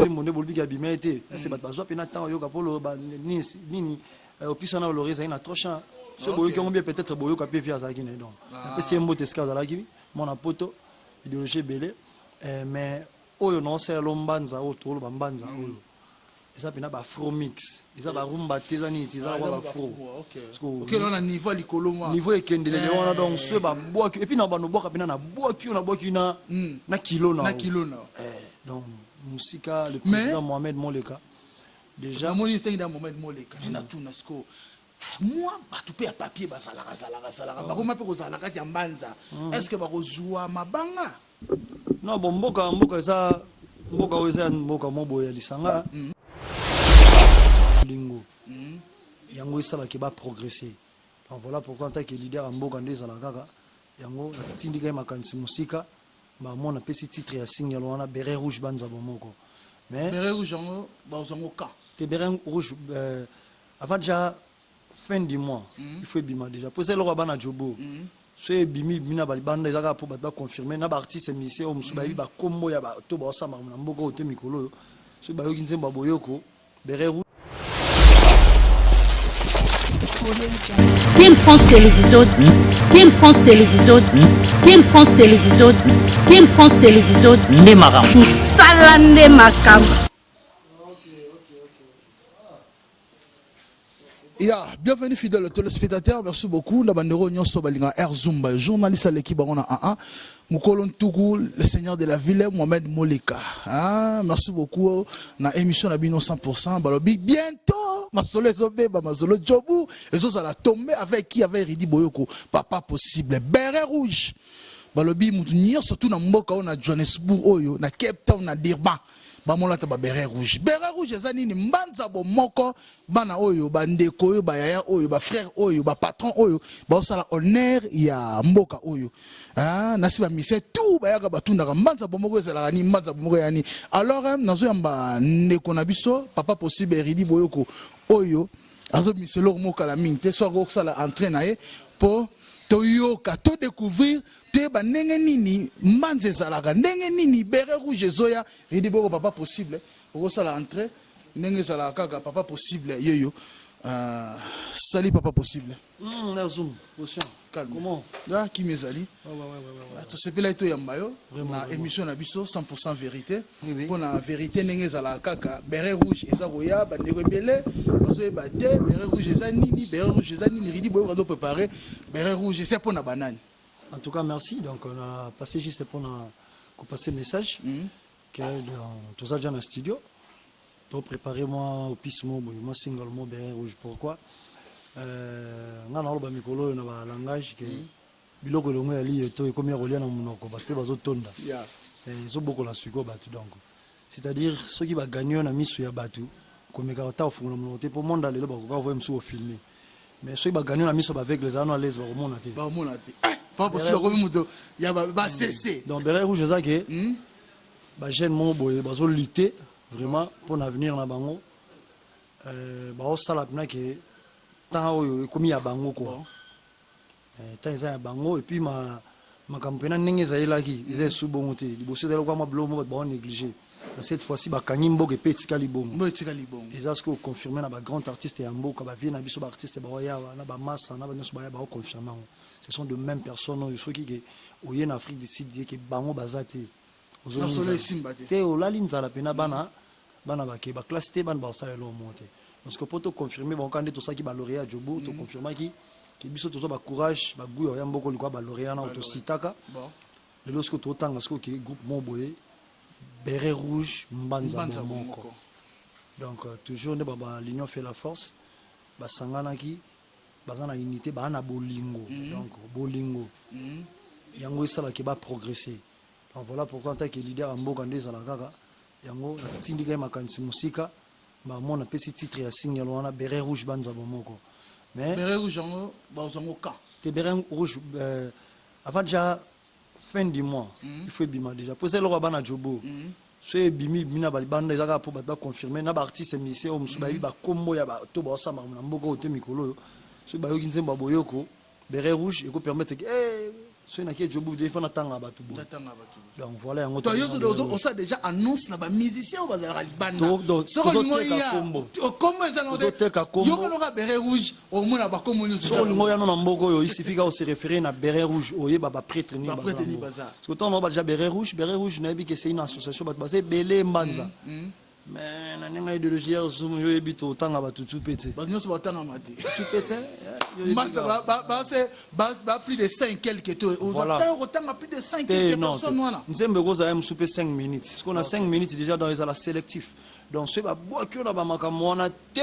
Nzembo nde bolobiki abima ye te. Ese bato bazwa mpe na ntango oyoka mpo loba nini nini opisi wana olori ezalaki na trop champ. So boyoki yango bien, peut-être boyoka mpe vie azalaki na ye. Donc napesi ye mbote esika azalaki, mwana poto, idéologie ebele. Mais oyo naosala lo mbanza oyo, toloba mbanza oyo eza mpena baafro mix, eza barumba te, eza nini te, eza lokwa baafro. Na niveau ya likolo mwa. Niveau ekendelele wana. Donc so babwaki et puis na bando bwaka mpena, nabwaki oyo, nabwaki na kilo na na kilo na. Donc mosika, le président Mohamed Moleka déjà. Namoni ntangi na Mohamed Moleka nde natuna sikoyo mwa bato mpe ya papier bazalaka zalaka zalaka, bakoma mpe kozala na kati ya mbanza, est ce que bakozwa mabanga? Non, bon, mboka eza mboka oyo, eza mboka mo boye ya lisanga lingo, yango esalaki baprogresse. Donc voilà pourquoi, en tant que leader ya mboka nde ezala kaka yango, natindika ye makanisi mosika, bamona apesi titre ya single wana Béret Rouge Banza Bomoko. Mais Béret Rouge yango bazwa yango quand? Te, Béret Rouge, avant déjà fin du mois, il faut ebima déjà, po eza eloko ya bana jobo. So ebimi, ebimi na balibanda, eza kaka mpo bato baconfirme na baartiste musicien oyo mosusu bayebi bakombo ya bato baosala makambo na mboka oyo te. Mikolo oyo soki bayoki nzembo ya Boyoko, Béret Rouge. Team France Télévision, Team France Télévision, Team France Télévision, Team France Télévision, nde makambo. Mosala nde makambo. Ya, bienvenue fidèle téléspectateur, merci beaucoup. Na bandeko nyonso balinga Air Zumba, journaliste à l'équipe bango na 1 Mukolo Ntuku, le seigneur de la ville, Mohamed Moleka. Hein, merci beaucoup na émission na bino 100%. Balobi bientôt masolo ezobeba, masolo jobu ezozala tomber avec qui? Avec Ridi Boyoko, papa possible. Béret rouge. Balobi mutu nyonso tu na mboka oyo, na Johannesburg oyo, na Cape Town, na Durban, bamolata ba béret rouge. Béret rouge eza nini? Mbanza bomoko, bana oyo, bandeko oyo, bayaya oyo, bafrère oyo, bapatron oyo baosala honneur ya mboka oyo. Ah, nasi bamise tout bayaka batundaka mbanza bomoko ezalaka nini, mbanza bomoko ya nini. Alors nazoyamba ndeko na biso papa possible Eridi Boyoko oyo azobimisa eloko moko kala mingi te. So akosala entrée na ye mpo toyoka, todécouvrir, toyeba ndenge nini mbanza ezalaka, ndenge nini béret rouge ezoya. Ridi Boyoko, papa possible, okosala entrée ndenge ezalaka kaka. Papa possible yeyo. Sali papa possible. Zoom, Ocean. Calme. Comment? Ah, kimi ezali. Ouais. Tosepelaki toyamba yo Vraiment, na vraiment. émission na biso 100 vérité. Oui. Mpona vérité ndenge ezalaka kaka, béret rouge eza koya. Bandeko ebele bazoyeba te béret rouge eza nini, béret rouge eza nini. Ridi Boyoka azoprépare béret rouge, eza mpona banani? En tout cas, merci. Donc, on a passé juste pour passer le message que tout ça déjà dans le studio. Donc, préparez mwa opus mo boye, mwa single mo Béret Rouge. Pourquoi? Nga na oloba mikolo oyo na ba langage que biloko elongo ya liye to ekomi ya kolia na monoko, bato mpe bazotonda. Ezobokola sikoyo bato. Donc c'est-à-dire soki bagani yo na miso ya bato, komekaka ta kofungola monoko te, mpo monde lelo bakoka voye mosusu kofilme. Mais soki bagani yo na miso baaveugle, ezala no à l'aise, bakomona te. Bakomona te. Papa possible akomi moto ya basese. Donc béret rouge eza ke bajeune moko boye bazolutte vraiment mpo na avenir na bango. Baosala mpena ke temps oyo ekomi ya bango quoi. Temps eza ya bango. Et puis makambo mpena ndenge ezalelaki eza esu bongo te. Liboso ezali lokola mwa biloko mo bato bao néglige, mais cette fois-ci bakangi mboka epe etikali bongo. Mbo etikali bongo. Eza soki oconfirme na bagrand artiste ya mboka, bavie na biso, baartiste baoya na bamasa na banyonso baya baoconfirme yango. Ce sont de mêmes personnes oyo soki ke oye na Afrique du Sud ye ke bango baza te. Na solo esimba te. Te, olali nzala mpena, bana bake baklasse te, bana basala eloko moko te. Parce que mpo toconfirme bango kaka nde tosalaki balauréat ya Jobourg, toconfirmaki ke biso tozwa bacourage, baguya oya mboka likoya balauréat na oyo tositaka. Lelo soki totanga soki oke groupe moko boye, Béret Rouge Mbanza Mbanza Bomoko. Bomoko. Donc toujours nde baba l'union fait la force, basanganaki, baza na unité, baa na bolingo. Donc bolingo yango esalaki baprogresse. Donc voilà pourquoi, en tant que leader ya mboka nde ezala kaka yango, natindika ye makanisi mosika, bamona apesi titre ya single wana Béret Rouge Banza Bomoko. Mais Béret rouge yango bazwa yango quand? Te, Béret Rouge, avant déjà fin du mois, il faut ebima déjà, po eza eloko ya bana jobo. So ebimi, ebimi na balibanda, eza kaka mpo bato baconfirme na baartiste musicien oyo mosusu bayebi bakombo ya bato baosala makambo na mboka oyo te. Mikolo oyo soki bayoki nzembo ya Boyoko, Béret Rouge ekopermettre ke Soki nake Joburg, il faut natanga bato boye. Natanga bato. Donc voilà, yango. To yo osala déjà annonce na bamusicien oyo bazalaka libanda. Soki olingo tozoteka ya kombo. Kombo eza nango te. Tozoteka kombo. Yoka béret rouge, omona bakombo nyonso. Soki olingo oya no na mboka oyo, il suffit kaka ose référer na béret rouge, oyeba baprêtre nini. Baprêtre nini baza. Parce que ntango ba déjà béret rouge, béret rouge, nayebi ke c'est une association, bato baza ebele mbanza, mais na ndenge ya idéologie ya zoom, yo oyebi, totanga bato tu pe te. Bato nyonso batangama te. Tu pe te, yo oyebi. Mbanza base ba plus de 5 quelque to. Voilà. Ozatanga kotanga plus de 5 te quelque non personnes te. wana. Nzembo ekozala ye mosusu mpe 5 minutes, parce qu'on a 5 minutes déjà, donc ezala sélectif. Donc soki babwaki yo na bamakambo wana te.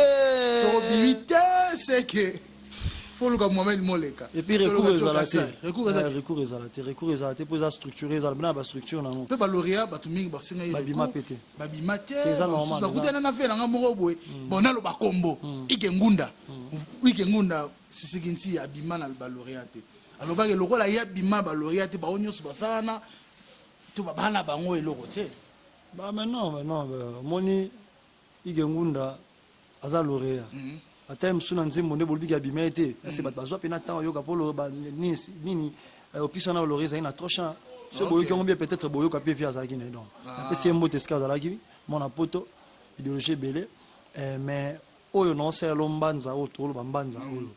Soko obimi te, c'est que foluka Mohamed Moleka. Et puis recours ezala te. Recours eza Eh, recours ezala te, recours ezala te, mpo eza structuré, ezala mpena bastructure nango. Mpe balauréat, bato mingi basenga ye Babima recours. pe te. Babima te. Te, eza normal, Bakutana na fe nanga moko boye, bon, naloba kombo Ike Ngunda, Ike Ngunda Sisiki Nti, abima na balauréat te. Alobaki lokola ye abima na balauréat te, bango nyonso basala wana to babana bango eloko te. Ba mais non, mais non, omoni, Ige Ngunda aza lauréat, ata ye mosusu na nzembo nde bolobiki abima ye te. Ese bato bazwa mpena ntango oyoka mpo nini nini, opisi wana lauréat ezalaki na trop champ. So boyoki yango bien, peut-être boyoka mpe vi azalaki na ye. Donc napesi ye mbote esika azalaki, mwana poto, idéologie ebele. Mais oyo naosalela mbanza, oyo toloba mbanza, oyo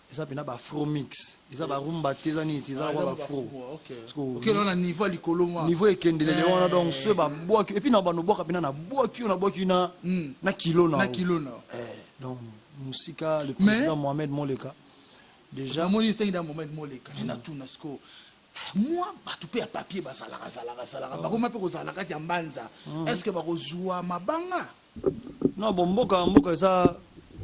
eza mpena baafro mix, eza barumba te, eza nini te, eza lokwa baafro. Ok, na niveau ya likolo mwa. Niveau ekendelele wana. Donc soki babwaki, et puis na bando bwaka mpena, nabwaki yo, nabwaki na kilo na na yo. Kilo na. Donc mosika, le Mais- président Mohamed Moleka déjà. Namoni ntangi na Mohamed Moleka nde natuna siko mwa bato mpe ya papier bazalaka zalaka zalaka, bakoma mpe kozala na kati ya mbanza, est ce que bakozwa mabanga? Non, bon, mboka eza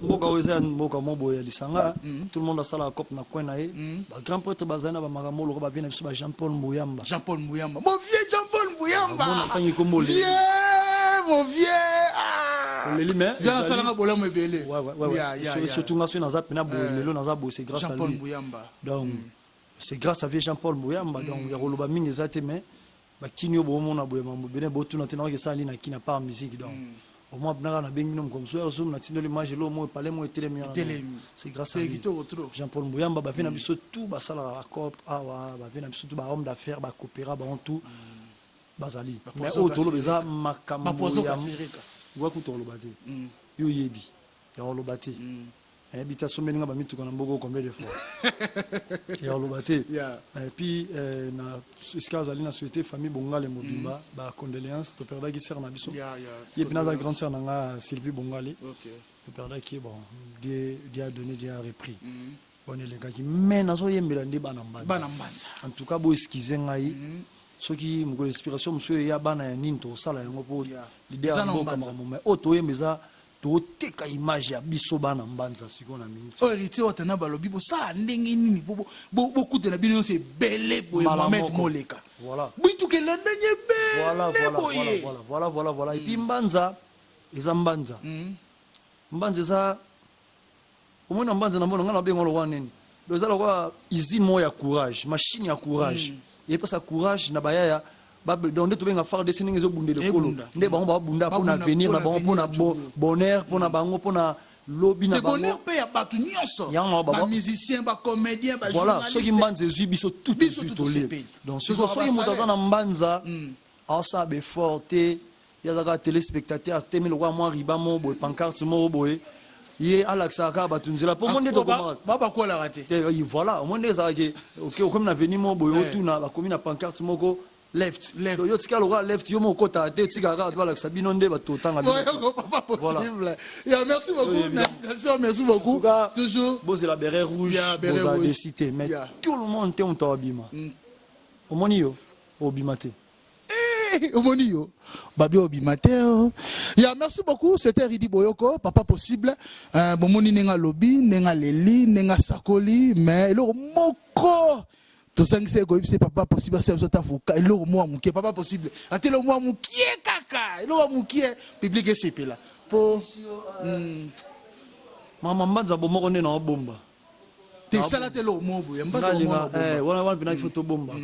mboka oyo eza ya mboka mo boye ya lisanga. Tout le monde asalaka cope na coin na ye. Bagrand prêtre bazali na bamakambo lokola bavie na biso, ba Jean Paul Mbuyamba. Jean Paul Mbuyamba, mon vieux Jean Paul Mbuyamba. Omona ntangi kombo oleli. Vieux, mon vieux, ah! Oleli, mais Vieux asalanga bolamu ebele. Ouais. Surtout nga soki naza mpena boye lelo, naza boye, c'est grâce à Jean Paul lui. Mbuyamba. Donc c'est grâce à vieux Jean Paul Mbuyamba. Donc ya koloba mingi eza te, mais bakini oyo boomona boye, mambo ebele botuna te nakoki esala nini na kini à part musique. Donc au moins mpena kaka nabengi bino mokomosu ya zoom, natindoli image elo mo epale mo etelemi wana. Etelemi. C'est grâce à C'est lui. kitoko trop. Jean Paul Mbuyamba, bavie na biso tout basalaka bacope awa, bavie na biso tout bahomme d'affaires, bacoopéra bango tout bazali. Mais oyo toloba eza makambo Bapoison ya Kasereka. wakuta koloba te, yo oyebi ya koloba te. Nayebi te, asombeli nga bamituka na mboka combien de fois, ya koloba te. Et puis na esika azali, na souhaité famille Bongale mobimba bacondoléance. Toperdaki sœur na biso. Ye mpena aza grande sœur na nga, Sylvie Bongale. Toperdaki, bon, Dieu, Dieu a donné, Dieu a repris. Wana elekaki, mais nazoyembela nde bana Mbanza. Bana Mbanza. En tout cas, boexcuse ngai soki mokolo inspiration mosusu eya, bana ya nini, tokosala yango mpo leader Eza ya na mboka. Mbanza. Makambo mai oyo toyemba eza toteka image ya biso bana Mbanza sikoyo na minute. Oyo héritier Watana balobi bosala ndenge nini po bokutana bino nyonso ebele boye? Mbala Mohamed moko. Moleka. Voilà. Bitukela ndenge ebele boye. Voilà. Et puis mbanza eza mbanza. Mbanza eza, omoni, na mbanza na mbona ngai nabenga lokwa nini, donc eza lokwa usine moko ya courage, machine ya courage, eyepesa courage na bayaya. Donc nde tobenga FARDC, ndenge ezobundela ekolo. Ebunda. Nde bango babunda mpona Babunda avenir na mpona bango, mpona avenir ya Djougou. bonheur mpona bango, mpona lobi na Te bonheur bango. mpe ya bato nyonso. Yango Bamusicien, bacomédien. Voilà, soki mbanza ezwi biso tout, Biso ezwi tout tolie. tosepeli. Donc Tozwaka sikoyo soki moto aza basalaire. na mbanza, aosala baeffort te, ye aza kaka téléspectateur, atemi lokola mwa riba moko boye, pancarte moko boye, ye alakisaka kaka bato nzela mpo mo nde tokomaka. Babakolaka te. Te, voilà, omoi nde ezalaki ok, okomi na veni moko boye, otuna, bakomi na pancarte moko left. Left. Donc yo tika lokola left, yo moko okotaka te, otikaka kaka bato balakisa bino nde bato otanga bino. Ouais, pas Voilà. possible. Yeah, merci beaucoup. Oui, évidemment. Nation, merci beaucoup. En tout cas, Toujours. bozela béret rouge. Yeah, béret Bozala rouge. décité, mais tout le monde te, moto abima. Omoni, yo obima te. Eh, omoni yo babi obima te, oh. Ya, merci beaucoup, c'était Ridi Boyoko, papa possible. Bomoni ndenge alobi, ndenge aleli, ndenge asakoli, mais eloko moko tosangisa, ekoyebisa papa possible asala biso ata voka eloko moko ya mokie. Papa possible, ata eloko moko ya mokie, kaka eloko ya mokie, public esepela po Mama mbanza bo moko nde na obomba. Te, esala te eloko moko boye mbanza. Ngalinga wana wana mpena ifo tobombaka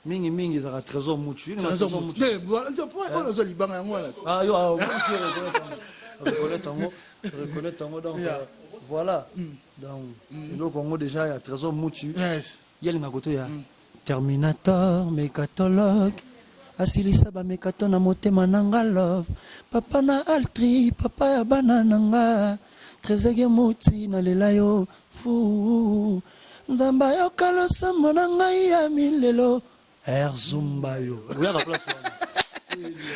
mingi mingi, ezalaka trésor mutu. Yo linga trésor mutu. Oyo nazwa libanga yango wana. Ah, yo, ah, moi aussi, reconnaître yango, reconnaître yango. Donc voilà, donc eloko yango déjà ya trésor mutu. Ye alingaka koto ya Terminator, mekatologue asilisa bamekato na motema na nga love papa na altri papa ya bana na nga Trezege Muti nalela yo fu Nzambe ayoka losambo na ngai ya milelo Air Zumba yo oyaka place wana.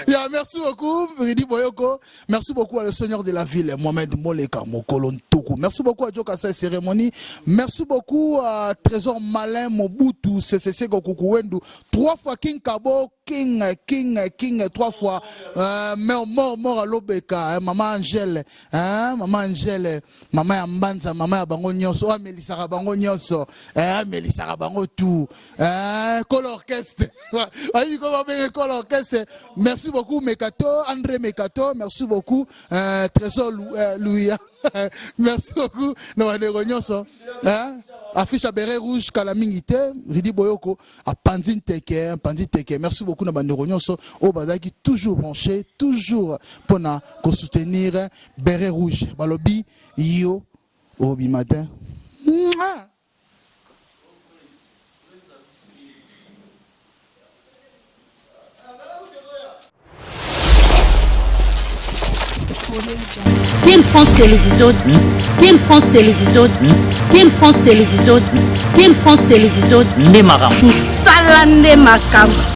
Yeah, merci beaucoup, Ridi Boyoko. Merci beaucoup à le seigneur de la ville, Mohamed Moleka Mokolo Ntuku. Merci beaucoup à Djoka Cérémonie. Merci beaucoup à Trésor Malin Mobutu, CCC Gokukuwendu. Trois fois King Kabo, King, King, King, trois fois. Euh, mort, mort, mort à Lobeka, hein, Maman Angèle, hein, Maman Angèle, Maman ya Mbanza, Maman ya Bango Nyonso, amelisaka Bango Nyonso, hein, amelisaka Bango tout. Hein, Col Orchestre. Ayi ko ba Col Orchestre. Merci beaucoup Mekato, André Mekato, merci beaucoup euh, Trésor Lou, euh, Louis. Merci beaucoup na bandeko nyonso. Hein? Affiche à béret rouge kala mingi te, Ridi Boyoko apanzi nteke, apanzi nteke. Merci beaucoup na bandeko nyonso oyo bazalaki toujours branché, toujours pona ko soutenir béret rouge. Balobi yo obima te. Mouah! Kin France Télévision, Kin France Télévision, Kin France Télévision, Kin France Télévision. Nde makambo. Musala nde makambo.